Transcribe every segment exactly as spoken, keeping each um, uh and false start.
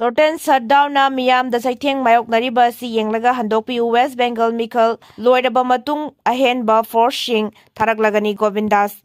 Total shutdownꯅ ꯃꯤꯌꯥꯝꯗ ꯆꯩꯊꯦꯡ ꯃꯥꯌꯣꯛꯅꯔꯤꯕ ꯑꯁꯤ ꯌꯦꯡꯂꯒ ꯍꯟꯗꯣꯛꯄꯤꯌꯨ꯫ West Bengal ꯃꯤꯈꯜ ꯂꯣꯏꯔꯕ ꯃꯇꯨꯡ ꯑꯍꯦꯟꯕ forceꯁꯤꯡ ꯊꯥꯔꯛꯂꯒꯅꯤ꯫ ꯒꯣꯕꯤꯟꯗꯥꯁ꯫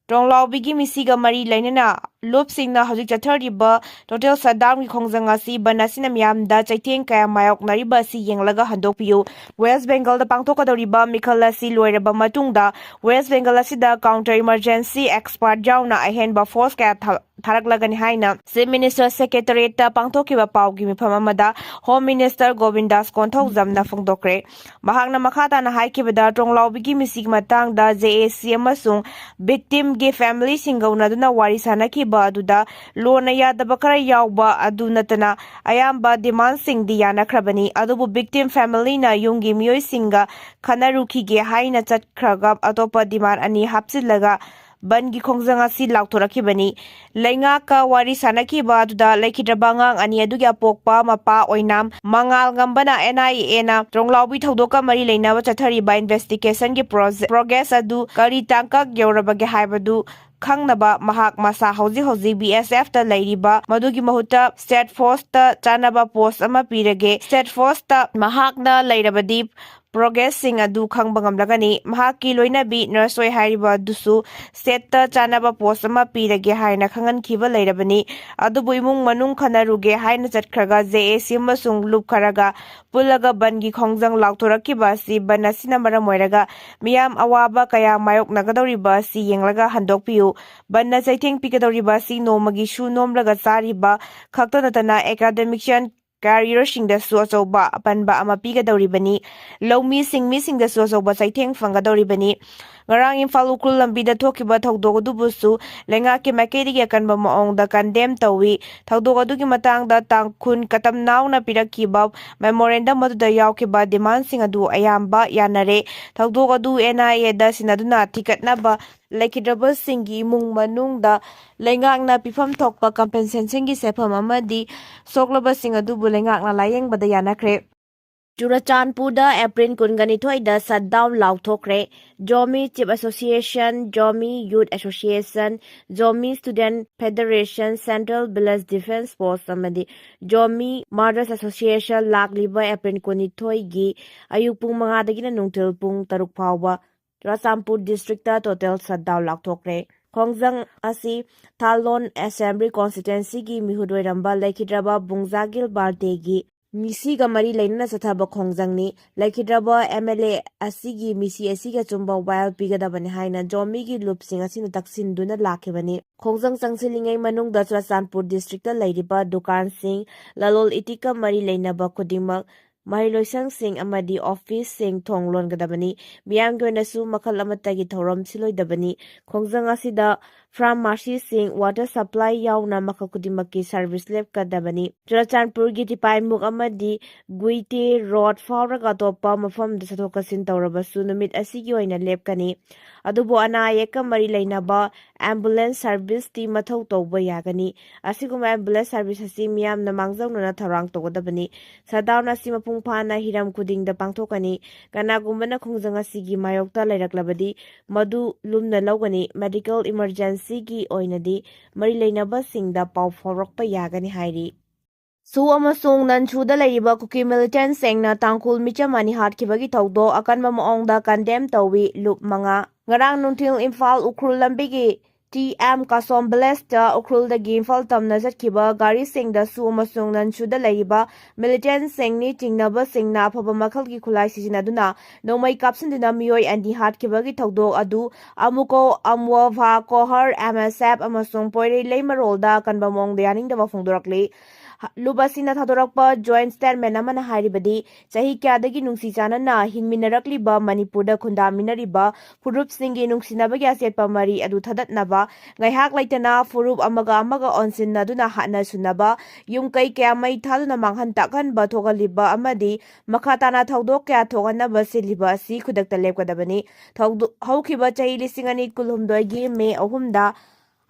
ꯇ꯭ꯔꯣꯡꯂꯥꯎꯕꯤꯒꯤ ꯃꯤꯁꯤꯒ ꯃꯔꯤ ꯂꯩꯅꯅ ꯂꯨꯞꯁꯤꯡꯅ ꯍꯧꯖꯤꯛ ꯆꯠꯊꯔꯤꯕ total shutdownꯒꯤ ꯈꯣꯡꯖꯪ ꯑꯁꯤ ꯕꯟ ꯑꯁꯤꯅ ꯃꯤꯌꯥꯝꯗ ꯆꯩꯊꯦꯡ ꯀꯌꯥ ꯃꯥꯌꯣꯛꯅꯔꯤꯕ ꯑꯁꯤ ꯌꯦꯡꯂꯒ ꯍꯟꯗꯣꯛꯄꯤꯌꯨ꯫ West Bengalꯗ ꯄꯥꯡꯊꯣꯛꯀꯗꯧꯔꯤꯕ ꯃꯤꯈꯜ ꯑꯁꯤ ꯂꯣꯏꯔꯕ ꯃꯇꯨꯡꯗ West Bengal ꯑꯁꯤꯗ counter emergency expert ꯌꯥꯎꯅ ꯑꯍꯦꯟꯕ force ꯀꯌꯥ ꯊꯥ-, ꯊꯥꯔꯛꯂꯒꯅꯤ ꯍꯥꯏꯅ Chief Minister Secretariatꯇ ꯄꯥꯡꯊꯣꯛꯈꯤꯕ ꯄꯥꯎꯒꯤ ꯃꯤꯐꯝ ꯑꯃꯗ Home Minister ꯒꯣꯕꯤꯟꯗꯥꯁ ꯀꯣꯟꯊꯧꯖꯝꯅ ꯐꯣꯡꯗꯣꯛꯈ꯭ꯔꯦ꯫ ꯃꯍꯥꯛꯅ ꯃꯈꯥ ꯇꯥꯅ ꯍꯥꯏꯈꯤꯕꯗ, ꯇ꯭ꯔꯣꯡꯂꯥꯎꯕꯤꯒꯤ ꯃꯤꯁꯤꯒꯤ ꯃꯇꯥꯡꯗ JAC ꯑꯃꯁꯨꯡ victimꯒꯤ familyꯁꯤꯡꯒ ꯎꯅꯗꯨꯅ ꯋꯥꯔꯤ ꯁꯥꯟꯅꯈꯤꯕ ꯑꯗꯨꯗ ꯂꯣꯟꯅ ꯌꯥꯗꯕ ꯈꯔ ꯌꯥꯎꯕ ꯑꯗꯨ ꯅꯠꯇꯅ ꯑꯌꯥꯝꯕ demandꯁꯤꯡꯗꯤ ꯌꯥꯅꯈ꯭ꯔꯕꯅꯤ꯫ ꯑꯗꯨꯕꯨ victim familyꯅ ꯌꯨꯝꯒꯤ ꯃꯤꯑꯣꯏꯁꯤꯡꯒ ꯈꯟꯅꯔꯨꯈꯤꯒꯦ ꯍꯥꯏꯅ ꯆꯠꯈ꯭ꯔꯒ ꯑꯇꯣꯞꯄ demand ꯑꯅꯤ ꯍꯥꯞꯆꯤꯜꯂꯒ ꯕꯟꯒꯤ ꯈꯣꯡꯖꯪ ꯑꯁꯤ ꯂꯥꯎꯊꯣꯔꯛꯈꯤꯕꯅꯤ꯫ ꯂꯩꯉꯥꯛꯀ ꯋꯥꯔꯤ ꯁꯥꯟꯅꯈꯤꯕ ꯑꯗꯨꯗ ꯂꯩꯈꯤꯗ꯭ꯔꯕ ꯑꯉꯥꯡ ꯑꯅꯤ ꯑꯗꯨꯒꯤ ꯑꯄꯣꯛꯄ ꯃꯄꯥ ꯑꯣꯏꯅꯥꯝ ꯃꯉꯥꯜꯉꯝꯕꯅ NIAꯅ ꯇ꯭ꯔꯣꯡꯂꯥꯎꯕꯤ ꯊꯧꯗꯣꯛꯀ ꯃꯔꯤ ꯂꯩꯅꯕ ꯆꯠꯊꯔꯤꯕ investigationꯒꯤ ꯄ꯭ꯔꯣꯖꯦ-, progress ꯑꯗꯨ ꯀꯔꯤ ꯇꯥꯡꯀꯛ ꯌꯧꯔꯕꯒꯦ ꯍꯥꯏꯕꯗꯨ ꯈꯪꯅꯕ ꯃꯍꯥꯛ ꯃꯁꯥ ꯍꯧꯖꯤꯛ ꯍꯧꯖꯤꯛ BSFꯇ ꯂꯩꯔꯤꯕ ꯃꯗꯨꯒꯤ ꯃꯍꯨꯠꯇ state forceꯇ ꯆꯥꯅꯕ post ꯑꯃ ꯄꯤꯔꯒꯦ꯫ State forceꯇ ꯃꯍꯥꯛꯅ ꯂꯩꯔꯕꯗꯤ progressꯁꯤꯡ ꯑꯗꯨ ꯈꯪꯕ ꯉꯝꯂꯒꯅꯤ꯫ ꯃꯍꯥꯛꯀꯤ ꯂꯣꯏꯅꯕꯤ nurse ꯑꯣꯏ ꯍꯥꯏꯔꯤꯕ ꯑꯗꯨꯁꯨ stateꯇ ꯆꯥꯅꯕ post ꯑꯃ ꯄꯤꯔꯒꯦ ꯍꯥꯏꯅ ꯈꯪꯍꯟꯈꯤꯕ ꯂꯩꯔꯕꯅꯤ꯫ ꯑꯗꯨꯕꯨ ꯏꯃꯨꯡ ꯃꯅꯨꯡ ꯈꯟꯅꯔꯨꯒꯦ ꯍꯥꯏꯅ ꯆꯠꯈ꯭ꯔꯒ JAC ꯑꯃꯁꯨꯡ ꯂꯨꯞ ꯈꯔꯒ ꯄꯨꯜꯂꯒ ꯕꯟꯒꯤ ꯈꯣꯡꯖꯪ ꯂꯥꯎꯊꯣꯔꯛꯈꯤꯕ ꯑꯁꯤ ꯕꯟ ꯑꯁꯤꯅ ꯃꯔꯝ ꯑꯣꯏꯔꯒ ꯃꯤꯌꯥꯝ ꯑꯋꯥꯕ ꯀꯌꯥ ꯃꯥꯌꯣꯛꯅꯒꯗꯧꯔꯤꯕ ꯑꯁꯤ ꯌꯦꯡꯂꯒ ꯍꯟꯗꯣꯛꯄꯤꯌꯨ꯫ ꯕꯟꯅ ꯆꯩꯊꯦꯡ ꯄꯤꯒꯗꯧꯔꯤꯕ ꯑꯁꯤ ꯅꯣꯡꯃꯒꯤ ꯁꯨ ꯅꯣꯝꯂꯒ ꯆꯥꯔꯤꯕ ꯈꯛꯇ ꯅꯠꯇꯅ academician careerꯁꯤꯡꯗꯁꯨ ꯑꯆꯧꯕ ꯑꯄꯟꯕ ꯑꯃ ꯄꯤꯒꯗꯧꯔꯤꯕꯅꯤ꯫ ꯂꯧꯃꯤ ꯁꯤꯡꯃꯤꯁꯤꯡꯗꯁꯨ ꯑꯆꯧꯕ ꯆꯩꯊꯦꯡ ꯐꯪꯒꯗꯧꯔꯤꯕꯅꯤ꯫ ꯉꯔꯥꯡ ꯏꯝꯐꯥꯜ ꯎꯈ꯭ꯔꯨꯜ ꯂꯝꯕꯤꯗ ꯊꯣꯛꯈꯤꯕ ꯊꯧꯗꯣꯛ ꯑꯗꯨꯕꯨꯁꯨ ꯂꯩꯉꯥꯛꯀꯤ ꯃꯥꯏꯀꯩꯗꯒꯤ ꯑꯀꯟꯕ ꯃꯑꯣꯡꯗ condemn ꯇꯧꯏ꯫ ꯊꯧꯗꯣꯛ ꯑꯗꯨꯒꯤ ꯃꯇꯥꯡꯗ ꯇꯥꯡꯈꯨꯜ ꯀꯇꯝꯅꯥꯎꯅ ꯄꯤꯔꯛꯈꯤꯕ memorandum ꯑꯗꯨꯗ ꯌꯥꯎꯈꯤꯕ demandꯁꯤꯡ ꯑꯗꯨ ꯑꯌꯥꯝꯕ ꯌꯥꯅꯔꯦ꯫ ꯊꯧꯗꯣꯛ ꯑꯗꯨ NIAꯗ ꯁꯤꯟꯅꯗꯨꯅ ꯊꯤꯒꯠꯅꯕ ꯂꯩꯈꯤꯗ꯭ꯔꯕꯁꯤꯡꯒꯤ ꯏꯃꯨꯡ ꯃꯅꯨꯡꯗ ꯂꯩꯉꯥꯛꯅ ꯄꯤꯐꯝ ꯊꯣꯛꯄ compensationꯒꯤ ꯁꯦꯟꯐꯝ ꯑꯃꯗꯤ ꯁꯣꯛꯂꯕꯁꯤꯡ ꯑꯗꯨꯕꯨ ꯂꯩꯉꯥꯛꯅ ꯂꯥꯌꯦꯡꯕꯗ ꯌꯥꯅꯈ꯭ꯔꯦ꯫ ꯆꯨꯔꯆꯥꯟꯄꯨꯔꯗ ꯑꯦꯄ꯭ꯔꯤꯜ ꯀꯨꯟꯒꯅꯤꯊꯣꯏꯗ ꯁꯠꯗꯥꯎꯟ ꯂꯥꯎꯊꯣꯛꯈ꯭ꯔꯦ꯫ Zomi chief association, Zomi youth association, Zomi student federation, central village defence force ꯑꯃꯗꯤ ꯖꯣꯃꯤ ꯃꯥꯔꯇꯔꯁ ꯑꯦꯁꯣꯁꯤꯌꯦꯁꯟ ꯂꯥꯛꯂꯤꯕ ꯑꯦꯄ꯭ꯔꯤꯜ ꯀꯨꯟꯅꯤꯊꯣꯏꯒꯤ ꯑꯌꯨꯛ ꯄꯨꯡ ꯃꯉꯥꯗꯒꯤꯅ ꯅꯨꯡꯊꯤꯜ ꯄꯨꯡ ꯇꯔꯨꯛ ꯐꯥꯎꯕ ꯆꯨꯔꯆꯥꯟꯄꯨꯔ ꯗꯤꯁꯇ꯭ꯔꯤꯛꯇ ꯇꯣꯇꯦꯜ ꯁꯠꯗꯥꯎꯟ ꯂꯥꯎꯊꯣꯛꯈ꯭ꯔꯦ꯫ ꯈꯣꯡꯖꯪ ꯑꯁꯤ ꯊꯥꯂꯣꯟ ꯑꯦꯁꯦꯝꯕ꯭ꯂꯤ ꯀꯣꯟꯁꯇꯤꯇ꯭ꯋꯦꯟꯁꯤꯒꯤ ꯃꯤꯍꯨꯠ ꯑꯣꯏꯔꯝꯕ ꯂꯩꯈꯤꯗ꯭ꯔꯕ ꯕꯨꯡꯖꯥꯒꯤꯜ ꯕꯥꯔꯇꯦꯒꯤ ꯃꯤꯁꯤꯒ ꯃꯔꯤ ꯂꯩꯅꯅ ꯆꯠꯊꯕ ꯈꯣꯡꯖꯪꯅꯤ꯫ ꯂꯩꯈꯤꯗ꯭ꯔꯕ ꯑꯦꯝ ꯑꯦꯜ ꯑꯦ ꯑꯁꯤꯒꯤ ꯃꯤꯁꯤ ꯑꯁꯤꯒꯤ ꯑꯆꯨꯝꯕ ꯋꯥꯌꯦꯜ ꯄꯤꯒꯗꯕꯅꯤ ꯍꯥꯏꯅ ꯖꯣꯃꯤꯒꯤ ꯂꯨꯞꯁꯤꯡ ꯑꯁꯤꯅ ꯇꯛꯁꯤꯟꯗꯨꯅ ꯂꯥꯛꯈꯤꯕꯅꯤ꯫ ꯈꯣꯡꯖꯪ ꯆꯪꯁꯤꯜꯂꯤꯉꯩ ꯃꯅꯨꯡꯗ ꯆꯨꯔꯆꯥꯟꯄꯨꯔ ꯗꯤꯁꯇ꯭ꯔꯤꯛꯇ ꯂꯩꯔꯤꯕ ꯗꯨꯀꯥꯟꯁꯤꯡ, ꯂꯂꯣꯜ ꯏꯇꯤꯛꯀ ꯃꯔꯤ ꯂꯩꯅꯕ ꯈꯨꯗꯤꯡꯃꯛ, ꯃꯍꯩꯂꯣꯏꯁꯪꯁꯤꯡ ꯑꯃꯗꯤ ꯑꯣꯐꯤꯁꯁꯤꯡ ꯊꯣꯡ ꯂꯣꯟꯒꯗꯕꯅꯤ꯫ ꯃꯤꯌꯥꯝꯒꯤ ꯑꯣꯏꯅꯁꯨ ꯃꯈꯜ ꯑꯃꯠꯇꯒꯤ ꯊꯧꯔꯝ ꯁꯤꯜꯂꯣꯏꯗꯕꯅꯤ꯫ ꯈꯣꯡꯖꯪ ꯑꯁꯤꯗ ꯐꯥꯔꯃꯥꯁꯤꯁꯤꯡ, ꯋꯥꯇꯔ ꯁꯄ꯭ꯂꯥꯏ ꯌꯥꯎꯅ ꯃꯈꯜ ꯈꯨꯗꯤꯡꯃꯛꯀꯤ ꯁꯔꯚꯤꯁ ꯂꯦꯞꯀꯗꯕꯅꯤ꯫ ꯆꯨꯔꯆꯥꯟꯄꯨꯔꯒꯤ ꯇꯤꯄꯥꯏꯃꯨꯛ ꯑꯃꯗꯤ ꯒꯨꯏꯇꯦ ꯔꯣꯗ ꯐꯥꯎꯔꯒ ꯑꯇꯣꯞꯄ ꯃꯐꯝꯗ ꯆꯠꯊꯣꯛ ꯆꯠꯁꯤꯟ ꯇꯧꯔꯕꯁꯨ ꯅꯨꯃꯤꯠ ꯑꯁꯤꯒꯤ ꯑꯣꯏꯅ ꯂꯦꯞꯀꯅꯤ꯫ ꯑꯗꯨꯕꯨ ꯑꯅꯥ ꯑꯌꯦꯛꯀ ꯃꯔꯤ ꯂꯩꯅꯕ ꯑꯦꯝꯕꯨꯂꯦꯟꯁ ꯁꯔꯚꯤꯁꯇꯤ ꯃꯊꯧ ꯇꯧꯕ ꯌꯥꯒꯅꯤ꯫ ꯑꯁꯤꯒꯨꯝꯕ ꯑꯦꯝꯕꯨꯂꯦꯟꯁ ꯁꯔꯚꯤꯁ ꯑꯁꯤ ꯃꯤꯌꯥꯝꯅ ꯃꯥꯡꯖꯧꯅꯅ ꯊꯧꯔꯥꯡ ꯇꯧꯒꯗꯕꯅꯤ꯫ ꯁꯠꯗꯥꯎꯟ ꯑꯁꯤ ꯃꯄꯨꯡ ꯐꯥꯅ ꯍꯤꯔꯝ ꯈꯨꯗꯤꯡꯗ ꯄꯥꯡꯊꯣꯛꯀꯅꯤ꯫ ꯀꯅꯥꯒꯨꯝꯕꯅ ꯈꯣꯡꯖꯪ ꯑꯁꯤꯒꯤ ꯃꯥꯌꯣꯛꯇ ꯂꯩꯔꯛꯂꯕꯗꯤ, ꯃꯗꯨ ꯂꯨꯝꯅ ꯂꯧꯒꯅꯤ꯫ ꯃꯦꯗꯤꯀꯦꯜ ꯏꯃꯔꯖꯦꯟꯁꯤꯒꯤ ꯑꯣꯏꯅꯗꯤ ꯃꯔꯤ ꯂꯩꯅꯕꯁꯤꯡꯗ ꯄꯥꯎ ꯐꯥꯎꯔꯛꯄ ꯌꯥꯒꯅꯤ ꯍꯥꯏꯔꯤ꯫ ꯁꯨ ꯑꯃꯁꯨꯡ ꯅꯟꯁꯨꯗ ꯂꯩꯔꯤꯕ ꯀꯨꯀꯤ ꯃꯤꯂꯤꯇꯦꯟꯠꯁꯤꯡꯅ ꯇꯥꯡꯈꯨꯜ ꯃꯤꯆꯝ ꯑꯅꯤ ꯍꯥꯠꯈꯤꯕꯒꯤ ꯊꯧꯗꯣꯛ ꯑꯀꯟꯕ ꯃꯑꯣꯡꯗ ꯀꯟꯗꯦꯝ ꯇꯧꯏ꯫ ꯂꯨꯞ ꯃꯉꯥ꯫ ꯉꯔꯥꯡ ꯅꯨꯡꯊꯤꯜ ꯏꯝꯐꯥꯜ ꯎꯈ꯭ꯔꯨꯜ ꯂꯝꯕꯤꯒꯤ ꯇꯤ ꯑꯦꯝ ꯀꯥꯁꯣꯝ ꯚꯤꯂꯦꯖꯇ ꯎꯈ꯭ꯔꯨꯜꯗꯒꯤ ꯏꯝꯐꯥꯜ ꯇꯝꯅ ꯆꯠꯈꯤꯕ ꯒꯥꯔꯤꯁꯤꯡꯗ ꯁꯨ ꯑꯃꯁꯨꯡ ꯅꯟꯁꯨꯗ ꯂꯩꯔꯤꯕ ꯃꯤꯂꯤꯇꯦꯟꯠꯁꯤꯡꯅꯤ ꯆꯤꯡꯅꯕꯁꯤꯡꯅ ꯑꯐꯕ ꯃꯈꯜꯒꯤ ꯈꯨꯠꯂꯥꯏ ꯁꯤꯖꯤꯟꯅꯗꯨꯅ ꯅꯣꯡꯃꯩ ꯀꯥꯞꯁꯤꯟꯗꯨꯅ ꯃꯤꯑꯣꯏ ꯑꯅꯤ ꯍꯥꯠꯈꯤꯕꯒꯤ ꯊꯧꯗꯣꯛ ꯑꯗꯨ ꯑꯃꯨꯀꯣ, ꯑꯝꯋꯣꯚꯥ, ꯀꯣꯍꯔ, ꯑꯦꯝ ꯑꯦꯁ ꯑꯦꯐ ꯑꯃꯁꯨꯡ ꯄꯣꯏꯔꯩ ꯂꯩꯃꯔꯣꯜꯗ ꯑꯀꯟꯕ ꯃꯑꯣꯡꯗ ꯌꯥꯅꯤꯡꯗꯕ ꯐꯣꯡꯗꯣꯔꯛꯂꯤ꯫ ꯂꯨꯞ ꯑꯁꯤꯅ ꯊꯥꯗꯣꯔꯛꯄ ꯖꯣꯏꯟꯠ ꯁ꯭ꯇꯦꯠꯃꯦꯟꯠ ꯑꯃꯅ ꯍꯥꯏꯔꯤꯕꯗꯤ, ꯆꯍꯤ ꯀꯌꯥꯗꯒꯤ ꯅꯨꯡꯁꯤ ꯆꯥꯟꯅꯅ ꯍꯤꯡꯃꯤꯟꯅꯔꯛꯂꯤꯕ ꯃꯅꯤꯄꯨꯔꯗ ꯈꯨꯟꯗꯥꯃꯤꯟꯅꯔꯤꯕ ꯐꯨꯔꯨꯞꯁꯤꯡꯒꯤ ꯅꯨꯡꯁꯤꯅꯕꯒꯤ ꯑꯆꯦꯠꯄ ꯃꯔꯤ ꯑꯗꯨ ꯊꯗꯠꯅꯕ, ꯉꯥꯏꯍꯥꯛ ꯂꯩꯇꯅ ꯐꯨꯔꯨꯞ ꯑꯃꯒ ꯑꯃꯒ ꯑꯣꯟꯁꯤꯟꯅꯗꯨꯅ ꯍꯥꯠꯅ ꯁꯨꯅꯕ, ꯌꯨꯝ ꯀꯩ ꯀꯌꯥ ꯃꯩ ꯊꯥꯗꯨꯅ ꯃꯥꯡꯍꯟ ꯇꯥꯛꯍꯟꯕ ꯊꯣꯛꯍꯜꯂꯤꯕ ꯑꯃꯗꯤ ꯃꯈꯥ ꯇꯥꯅ ꯊꯧꯗꯣꯛ ꯀꯌꯥ ꯊꯣꯛꯍꯟꯅꯕ ꯁꯤꯜꯂꯤꯕ ꯑꯁꯤ ꯈꯨꯗꯛꯇ ꯂꯦꯞꯀꯗꯕꯅꯤ꯫ ꯊꯧꯗꯣ-, ꯍꯧꯈꯤꯕ ꯆꯍꯤ ꯂꯤꯁꯤꯡ ꯑꯅꯤ ꯀꯨꯟꯍꯨꯝꯗꯣꯏꯒꯤ ꯃꯦ ꯑꯍꯨꯝꯗ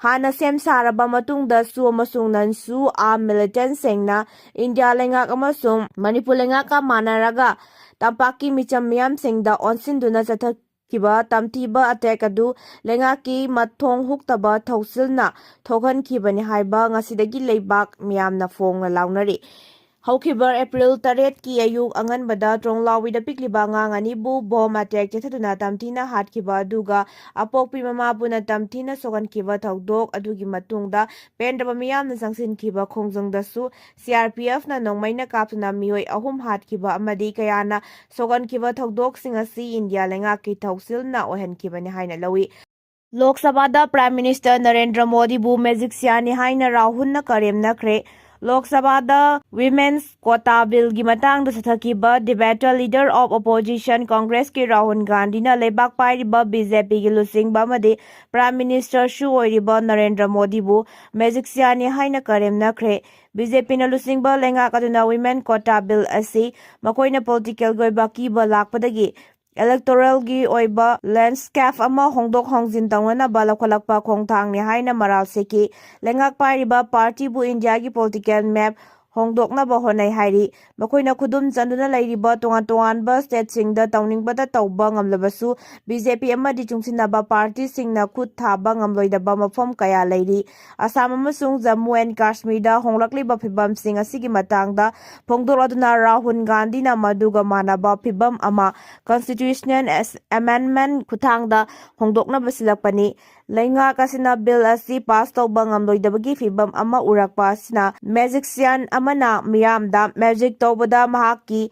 ꯍꯥꯟꯅ ꯁꯦꯝ ꯁꯥꯔꯕ ꯃꯇꯨꯡꯗꯁꯨ ꯑꯃꯁꯨꯡ ꯅꯟꯁꯨ ꯑꯥꯔꯝ ꯃꯤꯂꯤꯇꯦꯟꯠꯁꯤꯡꯅ ꯏꯟꯗꯤꯌꯥ ꯂꯩꯉꯥꯛ ꯑꯃꯁꯨꯡ ꯃꯅꯤꯄꯨꯔ ꯂꯩꯉꯥꯛꯀ ꯃꯥꯟꯅꯔꯒ ꯇꯝꯄꯥꯛꯀꯤ ꯃꯤꯆꯝ ꯃꯤꯌꯥꯝꯁꯤꯡꯗ ꯑꯣꯟꯁꯤꯟꯗꯨꯅ ꯆꯠꯊꯈꯤꯕ ꯇꯝꯊꯤꯕ ꯑꯦꯇꯦꯛ ꯑꯗꯨ ꯂꯩꯉꯥꯛꯀꯤ ꯃꯊꯣꯡ ꯍꯨꯛꯇꯕ ꯊꯧꯁꯤꯜꯅ ꯊꯣꯛꯍꯟꯈꯤꯕꯅꯤ ꯍꯥꯏꯕ ꯉꯁꯤꯗꯒꯤ ꯂꯩꯕꯥꯛ ꯃꯤꯌꯥꯝꯅ ꯐꯣꯡꯅ ꯂꯥꯎꯅꯔꯤ꯫ ꯍꯧꯈꯤꯕ ꯑꯦꯄ꯭ꯔꯤꯜ ꯇꯔꯦꯠꯀꯤ ꯑꯌꯨꯛ ꯑꯉꯟꯕꯗ ꯇ꯭ꯔꯣꯡꯂꯥꯎꯋꯤꯗ ꯄꯤꯛꯂꯤꯕ ꯑꯉꯥꯡ ꯑꯅꯤꯕꯨ ꯕꯣꯝ ꯑꯦꯇꯦꯛ ꯆꯠꯊꯗꯨꯅ ꯇꯝꯊꯤꯅ ꯍꯥꯠꯈꯤꯕ ꯑꯗꯨꯒ ꯑꯄꯣꯛꯄꯤ ꯃꯃꯥꯕꯨꯅ ꯇꯝꯊꯤꯅ ꯁꯣꯛꯍꯟꯈꯤꯕ ꯊꯧꯗꯣꯛ ꯑꯗꯨꯒꯤ ꯃꯇꯨꯡꯗ ꯄꯦꯟꯗꯕ ꯃꯤꯌꯥꯝꯅ ꯆꯪꯁꯤꯟꯈꯤꯕ ꯈꯣꯡꯖꯪꯗꯁꯨ ꯁꯤ ꯑꯥꯔ ꯄꯤ ꯑꯦꯐꯅ ꯅꯣꯡꯃꯩꯅ ꯀꯥꯞꯇꯨꯅ ꯃꯤꯑꯣꯏ ꯑꯍꯨꯝ ꯍꯥꯠꯈꯤꯕ ꯑꯃꯗꯤ ꯀꯌꯥꯅ ꯁꯣꯛꯍꯟꯈꯤꯕ ꯊꯧꯗꯣꯛꯁꯤꯡ ꯑꯁꯤ ꯏꯟꯗꯤꯌꯥ ꯂꯩꯉꯥꯛꯀꯤ ꯊꯧꯁꯤꯜꯅ ꯑꯣꯏꯍꯟꯈꯤꯕꯅꯤ ꯍꯥꯏꯅ ꯂꯧꯏ꯫ ꯂꯣꯛ ꯁꯚꯥꯗ ꯄ꯭ꯔꯥꯏꯝ ꯃꯤꯅꯤꯁꯇꯔ ꯅꯔꯦꯟꯗ꯭ꯔ ꯃꯣꯗꯤꯕꯨ ꯃꯦꯖꯤꯛꯁꯤꯌꯥꯟꯅꯤ ꯍꯥꯏꯅ ꯔꯥꯍꯨꯜꯅ ꯀꯔꯦꯝꯅꯈ꯭ꯔꯦ꯫ ꯂꯣꯛ ꯁꯚꯥꯗ ꯋꯤꯃꯦꯟꯁ ꯀꯣꯇꯥ ꯕꯤꯜꯒꯤ ꯃꯇꯥꯡꯗ ꯆꯠꯊꯈꯤꯕ ꯗꯤꯕꯦꯠꯇ ꯂꯤꯗꯔ ꯑꯣꯐ ꯑꯣꯄꯣꯖꯤꯁꯟ ꯀꯣꯡꯒ꯭ꯔꯦꯁꯀꯤ ꯔꯥꯍꯨꯜ ꯒꯥꯟꯙꯤꯅ ꯂꯩꯕꯥꯛ ꯄꯥꯏꯔꯤꯕ ꯕꯤ ꯖꯦ ꯄꯤꯒꯤ ꯂꯨꯆꯤꯡꯕ ꯑꯃꯗꯤ ꯄ꯭ꯔꯥꯏꯝ ꯃꯤꯅꯤꯁꯇꯔꯁꯨ ꯑꯣꯏꯔꯤꯕ ꯅꯔꯦꯟꯗ꯭ꯔ ꯃꯣꯗꯤꯕꯨ ꯃꯦꯖꯤꯛꯁꯤꯌꯥꯟꯅꯤ ꯍꯥꯏꯅ ꯀꯔꯦꯝꯅꯈ꯭ꯔꯦ꯫ ꯕꯤ ꯖꯦ ꯄꯤꯅ ꯂꯨꯆꯤꯡꯕ ꯂꯩꯉꯥꯛ ꯑꯗꯨꯅ ꯋꯤꯃꯦꯟ ꯀꯣꯇꯥ ꯕꯤꯜ ꯑꯁꯤ ꯃꯈꯣꯏꯅ ꯄꯣꯂꯤꯇꯤꯀꯦꯜꯒꯤ ꯑꯣꯏꯕ ꯑꯀꯤꯕ ꯂꯥꯛꯄꯗꯒꯤ ꯏꯂꯦꯛꯇꯣꯔꯦꯜꯒꯤ ꯑꯣꯏꯕ ꯂꯦꯟꯁꯀꯦꯞ ꯑꯃ ꯍꯣꯡꯗꯣꯛ ꯍꯣꯡꯖꯤꯟ ꯇꯧꯅꯅꯕ ꯂꯧꯈꯠꯂꯛꯄ ꯈꯣꯡꯊꯥꯡꯅꯤ ꯍꯥꯏꯅ ꯃꯔꯥꯜ ꯁꯤꯈꯤ꯫ ꯂꯩꯉꯥꯛ ꯄꯥꯏꯔꯤꯕ ꯄꯥꯔꯇꯤꯕꯨ ꯏꯟꯗꯤꯌꯥꯒꯤ ꯄꯣꯂꯤꯇꯤꯀꯦꯜ ꯃꯦꯞ ꯍꯣꯡꯗꯣꯛꯅꯕ ꯍꯣꯠꯅꯩ ꯍꯥꯏꯔꯤ꯫ ꯃꯈꯣꯏꯅ ꯈꯨꯗꯨꯝ ꯆꯟꯗꯨꯅ ꯂꯩꯔꯤꯕ ꯇꯣꯉꯥꯟ ꯇꯣꯉꯥꯟꯕ ꯁ꯭ꯇꯦꯠꯁꯤꯡꯗ ꯇꯧꯅꯤꯡꯕꯗ ꯇꯧꯕ ꯉꯝꯂꯕꯁꯨ, ꯕꯤ ꯖꯦ ꯄꯤ ꯑꯃꯗꯤ ꯆꯨꯡꯁꯤꯟꯅꯕ ꯄꯥꯔꯇꯤꯁꯤꯡꯅ ꯈꯨꯠ ꯊꯥꯕ ꯉꯝꯂꯣꯏꯗꯕ ꯃꯐꯝ ꯀꯌꯥ ꯂꯩꯔꯤ꯫ ꯑꯁꯥꯝ ꯑꯃꯁꯨꯡ ꯖꯝꯃꯨ ꯑꯦꯟ ꯀꯥꯁꯃꯤꯔꯗ ꯍꯣꯡꯂꯛꯂꯤꯕ ꯐꯤꯕꯝꯁꯤꯡ ꯑꯁꯤꯒꯤ ꯃꯇꯥꯡꯗ ꯐꯣꯡꯗꯣꯛꯂꯗꯨꯅ ꯔꯥꯍꯨꯜ ꯒꯥꯟꯙꯤꯅ ꯃꯗꯨꯒ ꯃꯥꯟꯅꯕ ꯐꯤꯕꯝ ꯑꯃ ꯀꯟꯁꯇꯤꯇ꯭ꯌꯨꯁꯅꯦꯜ ꯑꯦꯁ-, ꯑꯦꯃꯦꯟꯗꯃꯦꯟꯠ ꯈꯨꯠꯊꯥꯡꯗ ꯍꯣꯡꯗꯣꯛꯅꯕ ꯁꯤꯜꯂꯛꯄꯅꯤ꯫ ꯂꯩꯉꯥꯛ ꯑꯁꯤꯅ ꯕꯤꯜ ꯑꯁꯤ ꯄꯥꯁ ꯇꯧꯕ ꯉꯝꯂꯣꯏꯗꯕꯒꯤ ꯐꯤꯕꯝ ꯑꯃ ꯎꯔꯛꯄ ꯑꯁꯤꯅ ꯃꯦꯖꯤꯛꯁꯤꯌꯥꯟ ꯑꯃꯅ ꯃꯤꯌꯥꯝꯗ ꯃꯦꯖꯤꯛ ꯇꯧꯕꯗ ꯃꯍꯥꯛꯀꯤ